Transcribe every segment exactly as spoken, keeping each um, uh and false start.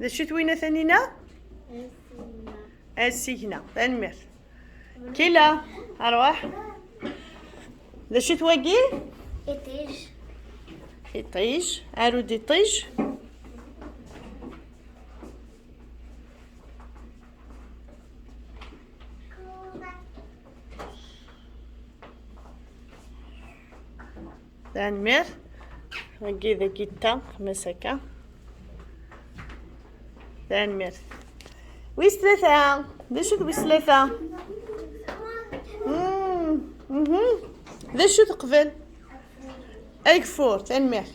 D acu-t winna, Tanina? Asigna. Asigna. Tanemmirt. Kila, arwaḥ. D acu-t wagi? Iṭij. Iṭij. Aru-d iṭij. Tanemmirt. Wagi d agiṭar, xmas akka. Tanemmirt. Wis tlata. D acu d wis tlata? Mm, mhm. D acu teqbel? Ageffur, tanemmirt.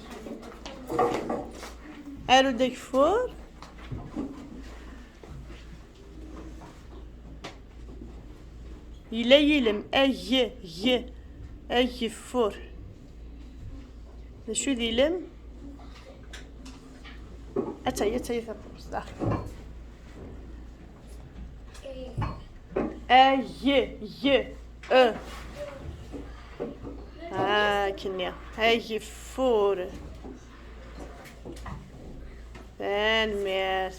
Aru-d ageffur. Yella yilem, ag, g, ageffur. D acu d ilem? Attay, attay, taṭṭust daxel. A, g, g, e. Akken-nni. Ageffur. Tanemmirt.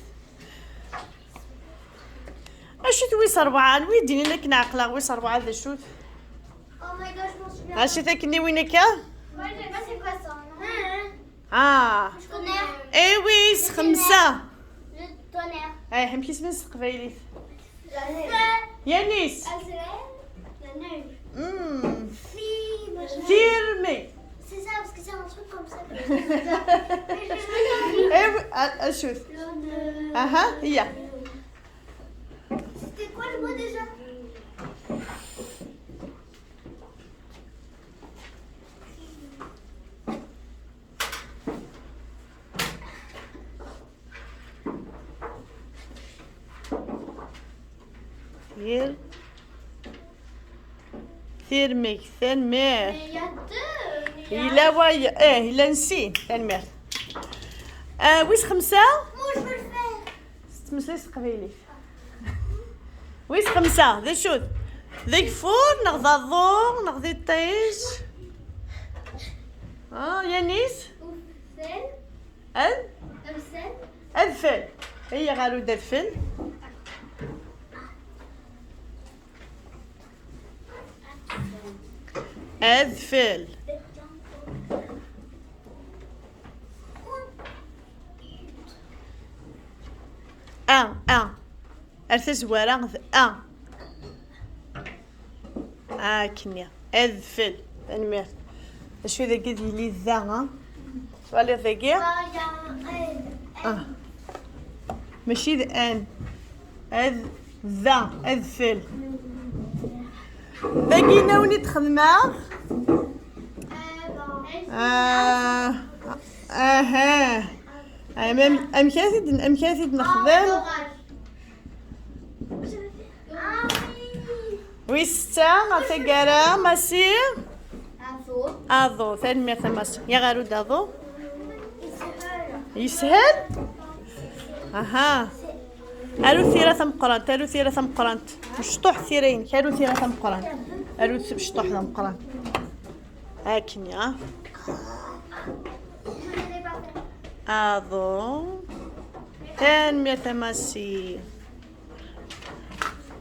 Acu-t wis ṛebɛa? Wi d-inin akken ɛeqleɣ wis ṛebɛa d acu-t? Oh my gosh, je m'en souviens. Acu-t akken i win akka? Moi, je sais pas, c'est quoi ça, non? Ah. Je connais. Eh oui, s xemsa. Le tonnerre. Eh, amek isem-is s teqbaylit? La neige. Yanis. Ah, c'est vrai? La neige. Mm. Si, machin. Tirmeg. C'est ça, parce que c'est un truc comme ça. Eh oui, ah, ah, shoot. Aha, iya. C'était quoi le mot déjà? Tir-, tirmeg, tanemmirt. Mais il y a deux, il y a... Yella wa, eh, yella n sin, tanemmirt. Ah, wis xemsa? Moi, je veux le faire. Tettmeslay s teqbaylit. Wis xemsa, d acu-t? D ageffur, neɣ d aḍu, neɣ d iṭij? Ah, Yanis? Ufel. Ad? Amsal. Adfel. Iyya ɣer-u d adfel. Adfel. A, a. Ar tazwara d a. Akkenni. Adfel. Tanemmirt. D acu dagi d yili da, ha? Twaliḍ dagi? Ah. Mačči d an. Ad, da, adfel. Dagi nawen i d-xedmeɣ. Ah, aha. Am-, am-, amek ara t-id-, amek ara t-id-nexdem? Wis setta ɣer taggara, Massi? Aḍu. Aḍu, tanemmirt a Massi. Ya ɣer-u d aḍu. Yeshel? Aha. Aru tira tameqqrant, aru tira tameqqrant. Mecṭuḥ tira-inek, aru tira tameqqrant. Aru mecṭuḥ tameqqrant. Akken, ya. Aḍu. Tanemmirt a Massi.